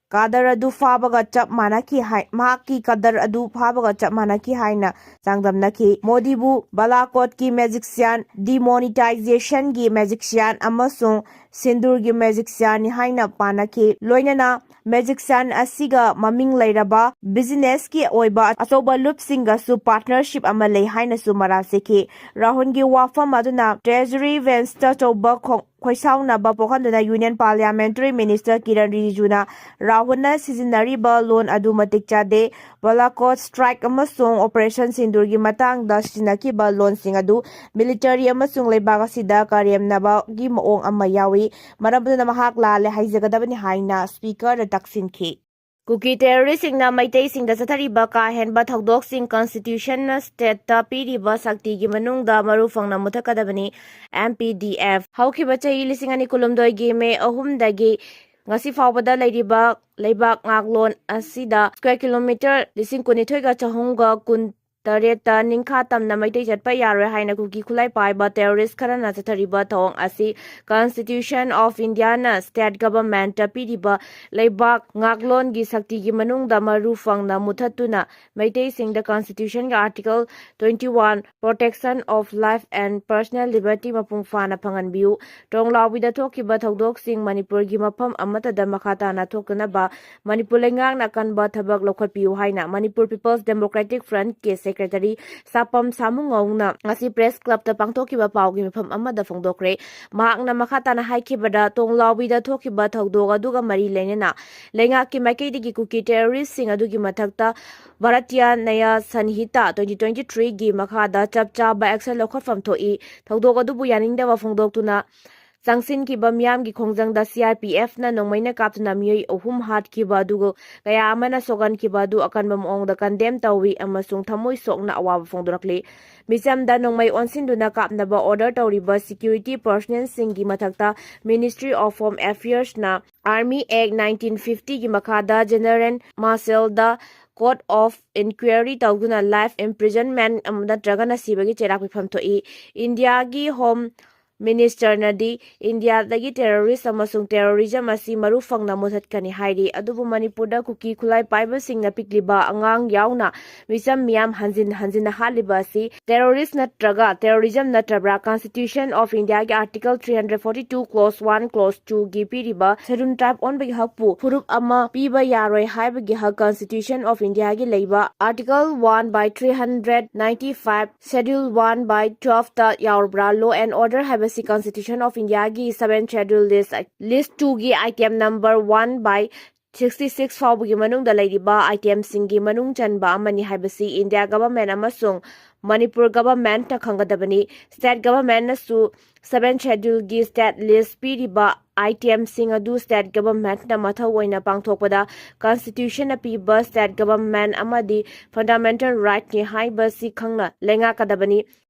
ꯀꯗꯔ ꯑꯗꯨ ꯐꯥꯕꯒ ꯆꯞ ꯃꯥꯟꯅꯈꯤ ꯍꯥꯏ-, ꯃꯍꯥꯛꯀꯤ ꯀꯗꯔ ꯑꯗꯨ ꯐꯥꯕꯒ ꯆꯞ ꯃꯥꯟꯅꯈꯤ ꯍꯥꯏꯅ ꯆꯥꯡꯗꯝꯅꯈꯤ꯫ ꯃꯣꯗꯤꯕꯨ ꯕꯥꯂꯥꯀꯣꯠꯀꯤ ꯃꯦꯖꯤꯛꯁꯤꯌꯥꯟ, ꯗꯤꯃꯣꯅꯤꯇꯥꯏꯖꯦꯁꯟꯒꯤ ꯃꯦꯖꯤꯛꯁꯤꯌꯥꯟ ꯑꯃꯁꯨꯡ ꯁꯤꯟꯗꯨꯔꯒꯤ ꯃꯦꯖꯤꯛꯁꯤꯌꯥꯟꯅꯤ ꯍꯥꯏꯅ ꯄꯥꯅꯈꯤ꯫ ꯂꯣꯏꯅꯅ ꯃꯦꯖꯤꯛꯁꯤꯌꯥꯟ ꯑꯁꯤꯒ ꯃꯃꯤꯡ ꯂꯩꯔꯕ ꯕꯤꯖꯤꯅꯦꯁꯀꯤ ꯑꯣꯏꯕ ꯑꯆꯧꯕ ꯂꯨꯞꯁꯤꯡꯒꯁꯨ ꯄꯥꯔꯠꯅꯔꯁꯤꯞ ꯑꯃ ꯂꯩ ꯍꯥꯏꯅꯁꯨ ꯃꯔꯥꯜ ꯁꯤꯈꯤ꯫ ꯔꯥꯍꯨꯜꯒꯤ ꯋꯥꯐꯝ ꯑꯗꯨꯅ ꯇ꯭ꯔꯦꯖꯔꯤ ꯕꯦꯟꯁꯇ ꯑꯆꯧꯕ ꯈꯣꯡ-, ꯈꯣꯏꯁꯥꯎꯅꯕ ꯄꯣꯛꯍꯟꯗꯨꯅ Union Parliamentary Minister ꯀꯤꯔꯟ ꯔꯤꯖꯤꯖꯨꯅ ꯔꯥꯍꯨꯜꯅ ꯁꯤꯖꯤꯟꯅꯔꯤꯕ ꯂꯣꯟ ꯑꯗꯨ ꯃꯇꯤꯛ ꯆꯥꯗꯦ, ꯕꯂꯥꯀꯣꯠ strike ꯑꯃꯁꯨꯡ Operation ꯁꯤꯟꯗꯨꯔꯒꯤ ꯃꯇꯥꯡꯗ ꯁꯤꯖꯤꯟꯅꯈꯤꯕ ꯂꯣꯟꯁꯤꯡ ꯑꯗꯨ military ꯑꯃꯁꯨꯡ ꯂꯩꯕꯥꯛ ꯑꯁꯤꯗ ꯀꯔꯦꯝꯅꯕꯒꯤ ꯃꯑꯣꯡ ꯑꯃ ꯌꯥꯎꯏ꯫ ꯃꯔꯝ ꯑꯗꯨꯅ ꯃꯍꯥꯛ ꯂꯥꯜꯂꯦ ꯍꯥꯏꯖꯒꯗꯕꯅꯤ ꯍꯥꯏꯅ Speaker ꯗ ꯇꯛꯁꯤꯟꯈꯤ꯫ ꯀꯨꯀꯤ terrorist ꯁꯤꯡꯅ ꯃꯩꯇꯩꯁꯤꯡꯗ ꯆꯠꯊꯔꯤꯕ ꯀꯥ ꯍꯦꯟꯕ ꯊꯧꯗꯣꯛꯁꯤꯡ constitution ꯅ state ꯇ ꯄꯤꯔꯤꯕ ꯁꯛꯇꯤꯒꯤ ꯃꯅꯨꯡꯗ ꯃꯔꯨ ꯐꯪꯅ ꯃꯨꯊꯠꯀꯗꯕꯅꯤ, M P D F꯫ ꯍꯧꯈꯤꯕ ꯆꯍꯤ ꯂꯤꯁꯤꯡ ꯑꯅꯤ ꯀꯨꯟꯍꯨꯝꯗꯣꯏꯒꯤ May ꯑꯍꯨꯝꯗꯒꯤ ꯉꯁꯤ ꯐꯥꯎꯕꯗ ꯂꯩꯔꯤꯕ ꯂꯩꯕꯥꯛ ꯉꯥꯛꯂꯣꯟ ꯑꯁꯤꯗ square kilometre ꯂꯤꯁꯤꯡ ꯀꯨꯟꯅꯤꯊꯣꯏꯒ ꯆꯍꯨꯝꯒ ꯀꯨꯟ ꯇꯔꯦꯠꯇ ꯅꯤꯡꯈꯥ ꯇꯝꯅ ꯃꯩꯇꯩ ꯆꯠꯄ ꯌꯥꯔꯣꯏ ꯍꯥꯏꯅ ꯀꯨꯀꯤ ꯈꯨꯠꯂꯥꯏ ꯄꯥꯏꯕ terrorist ꯈꯔꯅ ꯆꯠꯊꯔꯤꯕ ꯊꯧꯑꯣꯡ ꯑꯁꯤ Constitution of India ꯅ state government ꯇ ꯄꯤꯔꯤꯕ ꯂꯩꯕꯥꯛ ꯉꯥꯛꯂꯣꯟꯒꯤ ꯁꯛꯇꯤꯒꯤ ꯃꯅꯨꯡꯗ ꯃꯔꯨ ꯐꯪꯅ ꯃꯨꯊꯠꯇꯨꯅ ꯃꯩꯇꯩꯁꯤꯡꯗ constitution ꯒꯤ article twenty one, protection of life and personal liberty ꯃꯄꯨꯡ ꯐꯥꯅ ꯐꯪꯍꯟꯕꯤꯌꯨ, ꯇꯣꯡꯂꯥꯎꯕꯤꯗ ꯊꯣꯛꯈꯤꯕ ꯊꯧꯗꯣꯛꯁꯤꯡ ꯃꯅꯤꯄꯨꯔꯒꯤ ꯃꯐꯝ ꯑꯃꯠꯇꯗ ꯃꯈꯥ ꯇꯥꯅ ꯊꯣꯛꯇꯅꯕ ꯃꯅꯤꯄꯨꯔ ꯂꯩꯉꯥꯛꯅ ꯑꯀꯟꯕ ꯊꯕꯛ ꯂꯧꯈꯠꯄꯤꯌꯨ ꯍꯥꯏꯅ Manipur People's Democratic Front ꯀꯤ secretary ꯁꯥꯄꯝ ꯁꯥꯃꯨꯉꯧꯅ ꯉꯁꯤ Press Club ꯇ ꯄꯥꯡꯊꯣꯛꯈꯤꯕ ꯄꯥꯎꯒꯤ ꯃꯤꯐꯝ ꯑꯃꯗ ꯐꯣꯡꯗꯣꯛꯈ꯭ꯔꯦ꯫ ꯃꯍꯥꯛꯅ ꯃꯈꯥ ꯇꯥꯅ ꯍꯥꯏꯈꯤꯕꯗ, ꯇꯣꯡꯂꯥꯎꯕꯤꯗ ꯊꯣꯛꯈꯤꯕ ꯊꯧꯗꯣꯛ ꯑꯗꯨꯒ ꯃꯔꯤ ꯂꯩꯅꯅ ꯂꯩꯉꯥꯛꯀꯤ ꯃꯥꯏꯀꯩꯗꯒꯤ ꯀꯨꯀꯤ terrorist ꯁꯤꯡ ꯑꯗꯨꯒꯤ ꯃꯊꯛꯇ Bharatiya Nyaya Sanhita twenty twenty three ꯒꯤ ꯃꯈꯥꯗ ꯆꯞ ꯆꯥꯕ action ꯂꯧꯈꯠꯐꯝ ꯊꯣꯛꯏ꯫ ꯊꯧꯗꯣꯛ ꯑꯗꯨꯕꯨ ꯌꯥꯅꯤꯡꯗꯕ ꯐꯣꯡꯗꯣꯛꯇꯨꯅ ꯆꯪꯁꯤꯟꯈꯤꯕ ꯃꯤꯌꯥꯝꯒꯤ ꯈꯣꯡꯖꯪꯗ C R P F ꯅ ꯅꯣꯡꯃꯩꯅ ꯀꯥꯞꯇꯨꯅ ꯃꯤꯑꯣꯏ ꯑꯍꯨꯝ ꯍꯥꯠꯈꯤꯕ ꯑꯗꯨꯒ ꯀꯌꯥ ꯑꯃꯅ ꯁꯣꯛꯍꯟꯈꯤꯕ ꯑꯗꯨ ꯑꯀꯟꯕ ꯃꯑꯣꯡꯗ condemn ꯇꯧꯏ ꯑꯃꯁꯨꯡ ꯊꯃꯣꯏ ꯁꯣꯛꯅ ꯑꯋꯥꯕ ꯐꯣꯡꯗꯣꯔꯛꯂꯤ꯫ ꯃꯤꯆꯝꯗ ꯅꯣꯡꯃꯩ ꯑꯣꯟꯁꯤꯟꯗꯨꯅ ꯀꯥꯞꯅꯕ order ꯇꯧꯔꯤꯕ security personnel ꯁꯤꯡꯒꯤ ꯃꯊꯛꯇ Ministry of Home Affairs ꯅ Army Act nineteen fifty ꯒꯤ ꯃꯈꯥꯗ General Marshal the court of inquiry ꯇꯧꯗꯨꯅ life imprisonment ꯑꯃ ꯅꯠꯇ꯭ꯔꯒꯅ ꯁꯤꯕꯒꯤ ꯆꯩꯔꯥꯛ ꯄꯤꯐꯝ ꯊꯣꯛꯏ꯫ ꯏꯟꯗꯤꯌꯥꯒꯤ Home Minister ꯅꯗꯤ ꯏꯟꯗꯤꯌꯥꯗꯒꯤ terrorist ꯑꯃꯁꯨꯡ terrorism ꯑꯁꯤ ꯃꯔꯨ ꯐꯪꯅ ꯃꯨꯊꯠꯀꯅꯤ ꯍꯥꯏꯔꯤ꯫ ꯑꯗꯨꯕꯨ ꯃꯅꯤꯄꯨꯔꯗ ꯀꯨꯀꯤ ꯈꯨꯠꯂꯥꯏ ꯄꯥꯏꯕꯁꯤꯡꯅ ꯄꯤꯛꯂꯤꯕ ꯑꯉꯥꯡ ꯌꯥꯎꯅ ꯃꯤꯆꯝ ꯃꯤꯌꯥꯝ ꯍꯟꯖꯤꯟ ꯍꯟꯖꯤꯟꯅ ꯍꯥꯠꯂꯤꯕ ꯑꯁꯤ terrorist ꯅꯠꯇ꯭ꯔꯒ terrorism ꯅꯠꯇ꯭ꯔꯕ꯭ꯔꯥ? Constitution of India ꯒꯤ article three hundred forty two clause one, clause two ꯒꯤ ꯄꯤꯔꯤꯕ Scheduled Tribe ꯑꯣꯟꯕꯒꯤ ꯍꯛꯄꯨ ꯐꯨꯔꯨꯞ ꯑꯃ ꯄꯤꯕ ꯌꯥꯔꯣꯏ ꯍꯥꯏꯕꯒꯤ ꯍꯛ Constitution of India ꯒꯤ ꯂꯩꯕ article one by three hundred ninety five, schedule one by twelve ꯇ ꯌꯥꯎꯔꯕ꯭ꯔꯥ? Law and order ꯍꯥꯏꯕ ꯑꯁꯤ Constitution of Indiaꯒꯤ Seventh Schedule List, List twoꯒꯤ item number one by sixty six ꯐꯥꯎꯕꯒꯤ ꯃꯅꯨꯡꯗ ꯂꯩꯔꯤꯕ itemꯁꯤꯡꯒꯤ ꯃꯅꯨꯡ ꯆꯟꯕ ꯑꯃꯅꯤ ꯍꯥꯏꯕꯁꯤ India Government ꯑꯃꯁꯨꯡ Manipur Governmentꯅ ꯈꯪꯒꯗꯕꯅꯤ꯫ State Governmentꯅꯁꯨ Seventh Scheduleꯒꯤ state list ꯄꯤꯔꯤꯕ itemꯁꯤꯡ ꯑꯗꯨ state governmentꯅ ꯃꯊꯧ ꯑꯣꯏꯅ ꯄꯥꯡꯊꯣꯛꯄꯗ Constitutionꯅ ꯄꯤꯕ state government ꯑꯃꯗꯤ fundamental rightꯅꯤ ꯍꯥꯏꯕꯁꯤ ꯈꯪꯅ ꯂꯩꯉꯥꯛꯀꯗꯕꯅꯤ꯫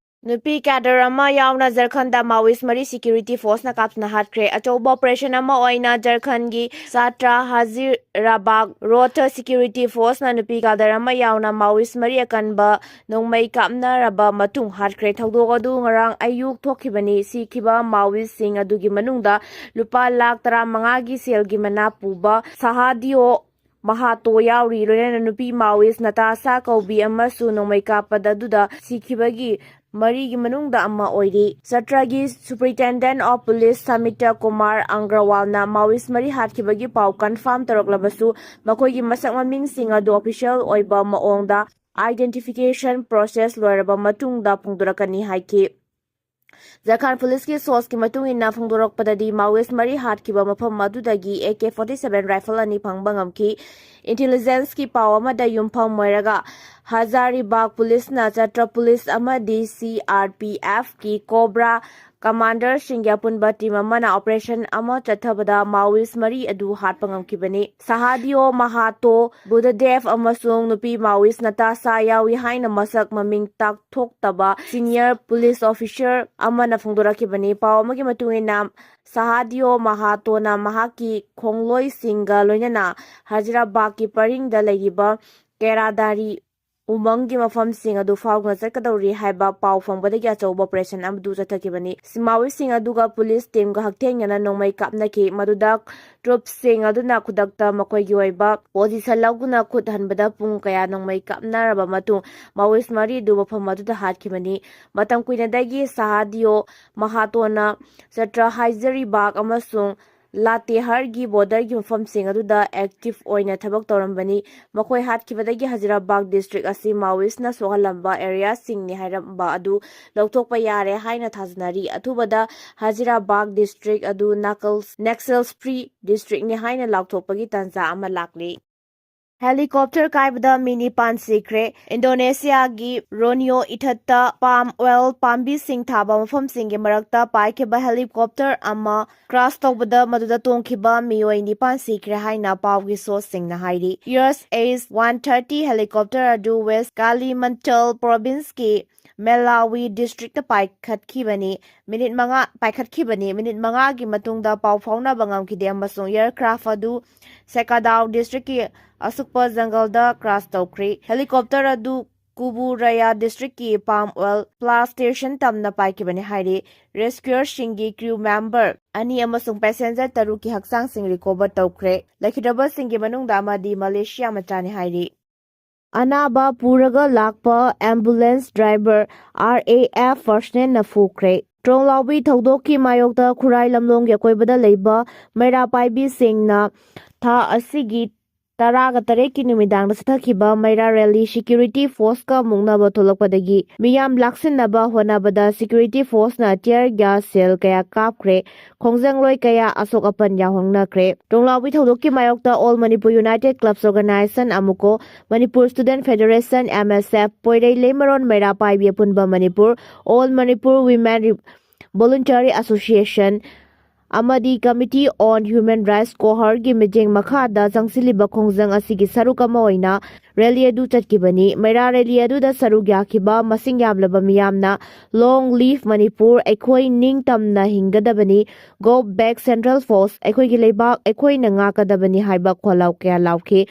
ꯅꯨꯄꯤ cadre ꯑꯃ ꯌꯥꯎꯅ ꯖꯔꯈꯟꯗ Maoist ꯃꯔꯤ security forceꯅ ꯀꯥꯞꯇꯨꯅ ꯍꯥꯠꯈ꯭ꯔꯦ꯫ ꯑꯆꯧꯕ operation ꯑꯃ ꯑꯣꯏꯅ ꯖꯔꯈꯟꯒꯤ ꯁꯥꯇ꯭ꯔ ꯍꯖꯤꯔꯥꯕꯥꯒ ꯔꯣꯗꯇ security forceꯅ ꯅꯨꯄꯤ cadre ꯑꯃ ꯌꯥꯎꯅ Maoist ꯃꯔꯤ ꯑꯀꯟꯕ ꯅꯣꯡꯃꯩ ꯀꯥꯞꯅꯔꯕ ꯃꯇꯨꯡ ꯍꯥꯠꯈ꯭ꯔꯦ꯫ ꯊꯧꯗꯣꯛ ꯑꯗꯨ ꯉꯔꯥꯡ ꯑꯌꯨꯛ ꯊꯣꯛꯈꯤꯕꯅꯤ꯫ ꯁꯤꯈꯤꯕ Maoistꯁꯤꯡ ꯑꯗꯨꯒꯤ ꯃꯅꯨꯡꯗ ꯂꯨꯄꯥ ꯂꯥꯈ ꯇꯔꯥꯃꯉꯥꯒꯤ ꯁꯦꯜꯒꯤ ꯃꯅꯥ ꯄꯨꯕ ꯁꯍꯥꯗꯤꯑꯣ ꯃꯍꯥꯇꯣ ꯌꯥꯎꯔꯤ, ꯂꯣꯏꯅꯅ ꯅꯨꯄꯤ Maoist ꯅꯇꯥꯁꯥ ꯀꯧꯕꯤ ꯑꯃꯁꯨ ꯅꯣꯡꯃꯩ ꯀꯥꯞꯄꯗ ꯑꯗꯨꯗ ꯁꯤꯈꯤꯕꯒꯤ ꯃꯔꯤꯒꯤ ꯃꯅꯨꯡꯗ ꯑꯃ ꯑꯣꯏꯔꯤ꯫ ꯁꯥꯇ꯭ꯔꯒꯤ Superintendent of Police ꯁꯃꯤꯇ Kumar ꯑꯪꯒ꯭ꯔꯋꯥꯜꯅ Maoist ꯃꯔꯤ ꯍꯥꯠꯈꯤꯕꯒꯤ ꯄꯥꯎ confirm ꯇꯧꯔꯛꯂꯕꯁꯨ, ꯃꯈꯣꯏꯒꯤ ꯃꯁꯛ ꯃꯃꯤꯡꯁꯤꯡ ꯑꯗꯨ official ꯑꯣꯏꯕ ꯃꯑꯣꯡꯗ identification process ꯂꯣꯏꯔꯕ ꯃꯇꯨꯡꯗ ꯐꯣꯡꯗꯣꯔꯛꯀꯅꯤ ꯍꯥꯏꯈꯤ꯫ ꯖꯔꯈꯟ ꯄꯨꯂꯤꯁꯀꯤ sourceꯀꯤ ꯃꯇꯨꯡ ꯏꯟꯅ ꯐꯣꯡꯗꯣꯔꯛꯄꯗꯗꯤ, Maoist ꯃꯔꯤ ꯍꯥꯠꯈꯤꯕ ꯃꯐꯝ ꯑꯗꯨꯗꯒꯤ A K forty seven rifle ꯑꯅꯤ ꯐꯪꯕ ꯉꯝꯈꯤ꯫ Intelligenceꯀꯤ ꯄꯥꯎ ꯑꯃꯗ ꯌꯨꯝꯐꯝ ꯑꯣꯏꯔꯒ, ꯍꯖꯥꯔꯤꯕꯥꯒ ꯄꯨꯂꯤꯁꯅ ꯆꯠꯇ꯭ꯔ ꯄꯨꯂꯤꯁ ꯑꯃꯗꯤ C R P Fꯀꯤ Cobra commanderꯁꯤꯡꯒꯤ ꯑꯄꯨꯟꯕ team ꯑꯃꯅ operation ꯑꯃ ꯆꯠꯊꯕꯗ Maoist ꯃꯔꯤ ꯑꯗꯨ ꯍꯥꯠꯄ ꯉꯝꯈꯤꯕꯅꯤ꯫ ꯁꯍꯥꯗꯤꯑꯣ ꯃꯍꯥꯇꯣ, ꯕꯨꯙꯗꯦꯕ ꯑꯃꯁꯨꯡ ꯅꯨꯄꯤ Maoist ꯅꯇꯥꯁꯥ ꯌꯥꯎꯏ ꯍꯥꯏꯅ ꯃꯁꯛ ꯃꯃꯤꯡ ꯇꯥꯛꯊꯣꯛꯇꯕ senior police officer ꯑꯃꯅ ꯐꯣꯡꯗꯣꯔꯛꯈꯤꯕꯅꯤ꯫ ꯄꯥꯎ ꯑꯃꯒꯤ ꯃꯇꯨꯡ ꯏꯟꯅ, ꯁꯍꯥꯗꯤꯑꯣ ꯃꯍꯥꯇꯣꯅ ꯃꯍꯥꯛꯀꯤ ꯈꯣꯡꯂꯣꯏꯁꯤꯡꯒ ꯂꯣꯏꯅꯅ ꯍꯖꯤꯔꯥꯕꯥꯒꯀꯤ ꯄꯔꯤꯡꯗ ꯂꯩꯔꯤꯕ ꯀꯦꯔꯥꯗꯥꯔꯤ ꯎꯃꯪꯒꯤ ꯃꯐꯝꯁꯤꯡ ꯑꯗꯨ ꯐꯥꯎꯗꯨꯅ ꯆꯠꯀꯗꯧꯔꯤ ꯍꯥꯏꯕ ꯄꯥꯎ ꯐꯪꯕꯗꯒꯤ ꯑꯆꯧꯕ operation ꯑꯃꯗꯨ ꯆꯠꯊꯈꯤꯕꯅꯤ꯫ Maoistꯁꯤꯡ ꯑꯗꯨꯒ ꯄꯨꯂꯤꯁ teamꯒ ꯍꯛꯊꯦꯡꯅꯅ ꯅꯣꯡꯃꯩ ꯀꯥꯞꯅꯈꯤ, ꯃꯗꯨꯗ troops ꯁꯤꯡ ꯑꯗꯨꯅ ꯈꯨꯗꯛꯇ ꯃꯈꯣꯏꯒꯤ ꯑꯣꯏꯕ position ꯂꯧꯗꯨꯅ ꯈꯨꯠ ꯍꯟꯕꯗ ꯄꯨꯡ ꯀꯌꯥ ꯅꯣꯡꯃꯩ ꯀꯥꯞꯅꯔꯕ ꯃꯇꯨꯡ Maoist ꯃꯔꯤ ꯑꯗꯨ ꯃꯐꯝ ꯑꯗꯨꯗ ꯍꯥꯠꯈꯤꯕꯅꯤ꯫ ꯃꯇꯝ ꯀꯨꯏꯅꯗꯒꯤ ꯁꯍꯥꯗꯤꯑꯣ ꯃꯍꯥꯇꯣꯅ ꯆꯠꯇ꯭ꯔ ꯍꯖꯥꯔꯤꯕꯥꯒ ꯑꯃꯁꯨꯡ ꯂꯥꯇꯦꯍꯔꯒꯤ ꯕꯣꯔꯗꯔꯒꯤ ꯃꯐꯝꯁꯤꯡ ꯑꯗꯨꯗ ꯑꯦꯛꯇꯤꯚ ꯑꯣꯏꯅ ꯊꯕꯛ ꯇꯧꯔꯝꯕꯅꯤ꯫ ꯃꯈꯣꯏ ꯍꯥꯠꯈꯤꯕꯗꯒꯤ ꯍꯖꯤꯔꯥꯕꯥꯒ ꯗꯤꯁꯇ꯭ꯔꯤꯛ ꯑꯁꯤ ꯃꯥꯑꯣꯏꯁꯅ ꯁꯣꯛꯍꯜꯂꯝꯕ ꯑꯦꯔꯤꯌꯥꯁꯤꯡꯅꯤ ꯍꯥꯏꯔꯝꯕ ꯑꯗꯨ ꯂꯧꯊꯣꯛꯄ ꯌꯥꯔꯦ ꯍꯥꯏꯅ ꯊꯥꯖꯅꯔꯤ꯫ ꯑꯊꯨꯕꯗ ꯍꯖꯤꯔꯥꯕꯥꯒ ꯗꯤꯁꯇ꯭ꯔꯤꯛ ꯑꯗꯨ ꯅꯥꯀꯜ-, ꯅꯦꯛꯁꯦꯜꯁ ꯐ꯭ꯔꯤ ꯗꯤꯁꯇ꯭ꯔꯤꯛꯅꯤ ꯍꯥꯏꯅ ꯂꯥꯎꯊꯣꯛꯄꯒꯤ ꯇꯥꯟꯖꯥ ꯑꯃ ꯂꯥꯛꯂꯤ꯫ ꯍꯦꯂꯤꯀꯣꯞꯇꯔ ꯀꯥꯏꯕꯗ ꯃꯤ ꯅꯤꯄꯥꯟ ꯁꯤꯈ꯭ꯔꯦ꯫ ꯏꯟꯗꯣꯅꯦꯁꯤꯌꯥꯒꯤ ꯔꯣꯅꯤꯌꯣ ꯏꯊꯠꯇ ꯄꯥꯝ ꯑꯣꯏꯜ ꯄꯥꯝꯕꯤꯁꯤꯡ ꯊꯥꯕ ꯃꯐꯝꯁꯤꯡꯒꯤ ꯃꯔꯛꯇ ꯄꯥꯏꯈꯤꯕ ꯍꯦꯂꯤꯀꯣꯞꯇꯔ ꯑꯃ ꯀ꯭ꯔꯥꯁ ꯇꯧꯕꯗ ꯃꯗꯨꯗ ꯇꯣꯡꯈꯤꯕ ꯃꯤꯑꯣꯏ ꯅꯤꯄꯥꯟ ꯁꯤꯈ꯭ꯔꯦ ꯍꯥꯏꯅ ꯄꯥꯎꯒꯤ ꯁꯣꯔꯁꯁꯤꯡꯅ ꯍꯥꯏꯔꯤ꯫ ꯌꯨ ꯑꯦꯁ ꯑꯦꯁ ꯋꯥꯟ ꯊꯥꯔꯇꯤ ꯍꯦꯂꯤꯀꯣꯞꯇꯔ ꯑꯗꯨ ꯋꯦꯁ ꯀꯥꯂꯤꯃꯟꯇꯜ ꯄ꯭ꯔꯣꯚꯤꯟꯁꯀꯤ ꯃꯦꯂꯥꯋꯤ ꯗꯤꯁꯇ꯭ꯔꯤꯛꯇ ꯄꯥꯏꯈꯠꯈꯤꯕꯅꯤ꯫ ꯃꯤꯅꯤꯠ ꯃꯉꯥ ꯄꯥꯏꯈꯠꯈꯤꯕꯅꯤ꯫ ꯃꯤꯅꯤꯠ ꯃꯉꯥꯒꯤ ꯃꯇꯨꯡꯗ ꯄꯥꯎ ꯐꯥꯎꯅꯕ ꯉꯝꯈꯤꯗꯦ ꯑꯃꯁꯨꯡ ꯑꯦꯌꯔꯀ꯭ꯔꯥꯐ ꯑꯗꯨ ꯁꯦꯀꯥꯗꯥꯎ ꯗꯤꯁꯇ꯭ꯔꯤꯛꯀꯤ ꯑꯁꯨꯛꯄ ꯖꯪꯒꯜꯗ ꯀ꯭ꯔꯥꯁ ꯇꯧꯈ꯭ꯔꯤ꯫ ꯍꯦꯂꯤꯀꯣꯞꯇꯔ ꯑꯗꯨ ꯀꯨꯕꯨꯔꯌꯥ ꯗꯤꯁꯇ꯭ꯔꯤꯛꯀꯤ ꯄꯥꯝ ꯑꯣꯏꯜ ꯄ꯭ꯂꯥꯟꯇꯦꯁꯟ ꯇꯝꯅ ꯄꯥꯏꯈꯤꯕꯅꯤ ꯍꯥꯏꯔꯤ꯫ ꯔꯦꯁꯀ꯭ꯌꯨꯌꯔꯁꯤꯡꯒꯤ ꯀ꯭ꯔꯤꯎ ꯃꯦꯝꯕꯔ ꯑꯅꯤ ꯑꯃꯁꯨꯡ ꯄꯦꯁꯦꯟꯖꯔ ꯇꯔꯨꯛꯀꯤ ꯍꯛꯆꯥꯡꯁꯤꯡ ꯔꯤꯀꯣꯚꯔ ꯇꯧꯈ꯭ꯔꯦ꯫ ꯂꯩꯈꯤꯗ꯭ꯔꯕꯁꯤꯡꯒꯤ ꯃꯅꯨꯡꯗ ꯑꯃꯗꯤ ꯃꯂꯦꯁꯤꯌꯥ ꯃꯆꯥꯅꯤ ꯍꯥꯏꯔꯤ꯫ ꯑꯅꯥꯕ ꯄꯨꯔꯒ ꯂꯥꯛꯄ ambulance driver, R A F ꯄꯔꯁꯅꯦꯜꯅ ꯐꯨꯈ꯭ꯔꯦ꯫ ꯇ꯭ꯔꯣꯡꯂꯥꯎꯕꯤ ꯊꯧꯗꯣꯛꯀꯤ ꯃꯥꯌꯣꯛꯇ ꯈꯨꯔꯥꯏ ꯂꯝꯂꯣꯡꯒꯤ ꯑꯀꯣꯏꯕꯗ ꯂꯩꯕ ꯃꯩꯔꯥ ꯄꯥꯏꯕꯤꯁꯤꯡꯅ ꯊꯥ ꯑꯁꯤꯒꯤ ꯇꯔꯥꯒ ꯇꯔꯦꯠꯀꯤ ꯅꯨꯃꯤꯗꯥꯡꯗ ꯆꯠꯊꯈꯤꯕ ꯃꯩꯔꯥ ꯔꯦꯂꯤ ꯁꯦꯀ꯭ꯌꯨꯔꯤꯇꯤ ꯐꯣꯔꯁꯀ ꯃꯨꯛꯅꯕ ꯊꯣꯛꯂꯛꯄꯗꯒꯤ ꯃꯤꯌꯥꯝ ꯂꯥꯛꯁꯤꯟꯅꯕ ꯍꯣꯠꯅꯕꯗ ꯁꯦꯀ꯭ꯌꯨꯔꯤꯇꯤ ꯐꯣꯔꯁꯅ ꯇꯤꯌꯔ ꯒ꯭ꯌꯥꯁ ꯁꯦꯜ ꯀꯌꯥ ꯀꯥꯞꯈ꯭ꯔꯦ꯫ ꯈꯣꯡꯖꯪꯂꯣꯏ ꯀꯌꯥ ꯑꯁꯣꯛ ꯑꯄꯟ ꯌꯥꯎꯍꯪꯅꯈ꯭ꯔꯦ꯫ ꯇ꯭ꯔꯣꯡꯂꯥꯎꯕꯤ ꯊꯧꯗꯣꯛꯀꯤ ꯃꯥꯌꯣꯛꯇ All Manipur United Clubs Organization, ꯑꯃꯨꯀꯣ, Manipur Student Federation, M S F, ꯄꯣꯏꯔꯩ ꯂꯩꯃꯔꯣꯟ ꯃꯩꯔꯥ ꯄꯥꯏꯕꯤ ꯑꯄꯨꯟꯕ Manipur, All Manipur Women Re-, Voluntary Association ꯑꯃꯗꯤ Committee on Human Rights, ꯀꯣꯍꯔꯒꯤ ꯃꯤꯠꯌꯦꯡ ꯃꯈꯥꯗ ꯆꯪꯁꯤꯜꯂꯤꯕ ꯈꯣꯡꯖꯪ ꯑꯁꯤꯒꯤ ꯁꯔꯨꯛ ꯑꯃ ꯑꯣꯏꯅ ꯔꯦꯂꯤ ꯑꯗꯨ ꯆꯠꯈꯤꯕꯅꯤ꯫ ꯃꯩꯔꯥ ꯔꯦꯂꯤ ꯑꯗꯨꯗ ꯁꯔꯨꯛ ꯌꯥꯈꯤꯕ ꯃꯁꯤꯡ ꯌꯥꯝꯂꯕ ꯃꯤꯌꯥꯝꯅ "Long live Manipur, ꯑꯩꯈꯣꯏ ꯅꯤꯡꯇꯝꯅ ꯍꯤꯡꯒꯗꯕꯅꯤ, Go back Central Force, ꯑꯩꯈꯣꯏꯒꯤ ꯂꯩꯕꯥꯛ ꯑꯩꯈꯣꯏꯅ ꯉꯥꯛꯀꯗꯕꯅꯤ" ꯍꯥꯏꯕ ꯈꯣꯜꯂꯥꯎ ꯀꯌꯥ ꯂꯥꯎꯈꯤ꯫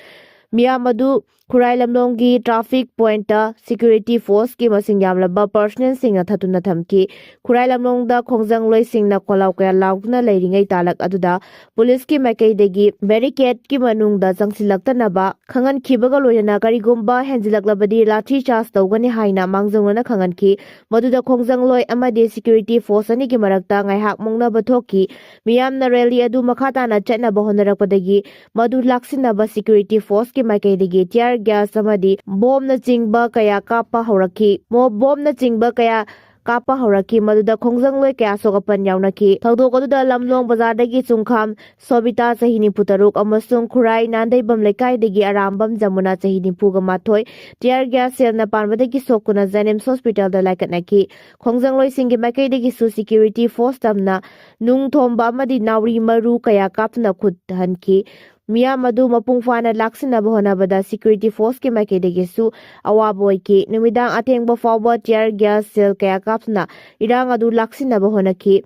ꯃꯤꯌꯥꯝ ꯑꯗꯨ ꯈꯨꯔꯥꯏ ꯂꯝꯂꯣꯡꯒꯤ traffic pointꯇ security forceꯀꯤ ꯃꯁꯤꯡ ꯌꯥꯝꯂꯕ personnelꯁꯤꯡꯅ ꯊꯠꯇꯨꯅ ꯊꯝꯈꯤ꯫ ꯈꯨꯔꯥꯏ ꯂꯝꯂꯣꯡꯗ ꯈꯣꯡꯖꯪꯂꯣꯏꯁꯤꯡꯅ ꯈꯣꯜꯂꯥꯎ ꯀꯌꯥ ꯂꯥꯎꯗꯨꯅ ꯂꯩꯔꯤꯉꯩ ꯇꯥꯂꯛ ꯑꯗꯨꯗ ꯄꯨꯂꯤꯁꯀꯤ ꯃꯥꯏꯀꯩꯗꯒꯤ barricadeꯀꯤ ꯃꯅꯨꯡꯗ ꯆꯪꯁꯤꯜꯂꯛꯇꯅꯕ ꯈꯪꯍꯟꯈꯤꯕꯒ ꯂꯣꯏꯅꯅ ꯀꯔꯤꯒꯨꯝꯕ ꯍꯦꯟꯖꯤꯜꯂꯛꯂꯕꯗꯤ ꯂꯥꯊꯤ ꯆꯥꯔꯖ ꯇꯧꯒꯅꯤ ꯍꯥꯏꯅ ꯃꯥꯡꯖꯧꯅꯅ ꯈꯪꯍꯟꯈꯤ꯫ ꯃꯗꯨꯗ ꯈꯣꯡꯖꯪꯂꯣꯏ ꯑꯃꯗꯤ security force ꯑꯅꯤꯒꯤ ꯃꯔꯛꯇ ꯉꯥꯏꯍꯥꯛ ꯃꯨꯛꯅꯕ ꯊꯣꯛꯈꯤ꯫ ꯃꯤꯌꯥꯝꯅ rally ꯑꯗꯨ ꯃꯈꯥ ꯇꯥꯅ ꯆꯠꯅꯕ ꯍꯣꯠꯅꯔꯛꯄꯗꯒꯤ ꯃꯗꯨ ꯂꯥꯛꯁꯤꯟꯅꯕ security forceꯀꯤ ꯃꯥꯏꯀꯩꯗꯒꯤ tear gas ꯑꯃꯗꯤ ꯕꯣꯝꯅꯆꯤꯡꯕ ꯀꯌꯥ ꯀꯥꯞꯄ ꯍꯧꯔꯛꯈꯤ꯫ ꯃꯣ-, ꯕꯣꯝꯅꯆꯤꯡꯕ ꯀꯌꯥ ꯀꯥꯞꯄ ꯍꯧꯔꯛꯈꯤ, ꯃꯗꯨꯗ ꯈꯣꯡꯖꯪꯂꯣꯏ ꯀꯌꯥ ꯁꯣꯛ ꯑꯄꯟ ꯌꯥꯎꯅꯈꯤ꯫ ꯊꯧꯗꯣꯛ ꯑꯗꯨꯗ ꯂꯝꯂꯣꯡ ꯕꯖꯥꯔꯗꯒꯤ ꯆꯨꯡꯈꯥꯝ ꯁꯣꯕꯤꯇꯥ, ꯆꯍꯤ ꯅꯤꯐꯨ ꯇꯔꯨꯛ, ꯑꯃꯁꯨꯡ ꯈꯨꯔꯥꯏ ꯅꯥꯟꯗꯩꯕꯝ ꯂꯩꯀꯥꯏꯗꯒꯤ ꯑꯔꯥꯝꯕꯝ ꯖꯃꯨꯅꯥ, ꯆꯍꯤ ꯅꯤꯐꯨꯒ ꯃꯥꯊꯣꯏ, tear gas shellꯅ ꯄꯥꯟꯕꯗꯒꯤ ꯁꯣꯛꯇꯨꯅ JNIMS hospitalꯗ ꯂꯥꯏꯀꯠꯅꯈꯤ꯫ ꯈꯣꯡꯖꯪꯂꯣꯏꯁꯤꯡꯒꯤ ꯃꯥꯏꯀꯩꯗꯒꯤꯁꯨ security force ꯇꯝꯅ ꯅꯨꯡ ꯊꯣꯝꯕ ꯑꯃꯗꯤ ꯅꯥꯎꯔꯤ ꯃꯔꯨ ꯀꯌꯥ ꯀꯥꯞꯇꯨꯅ ꯈꯨꯠ ꯍꯟꯈꯤ꯫ ꯃꯤꯌꯥꯝ ꯑꯗꯨ ꯃꯄꯨꯡ ꯐꯥꯅ ꯂꯥꯛꯁꯤꯟꯅꯕ ꯍꯣꯠꯅꯕꯗ security forceꯀꯤ ꯃꯥꯏꯀꯩꯗꯒꯤꯁꯨ ꯑꯋꯥꯕ ꯑꯣꯏꯈꯤ꯫ ꯅꯨꯃꯤꯗꯥꯡ ꯑꯊꯦꯡꯕ ꯐꯥꯎꯕ tear gas shell ꯀꯌꯥ ꯀꯥꯞꯇꯨꯅ ꯏꯔꯥꯡ ꯑꯗꯨ ꯂꯥꯛꯁꯤꯟꯅꯕ ꯍꯣꯠꯅꯈꯤ꯫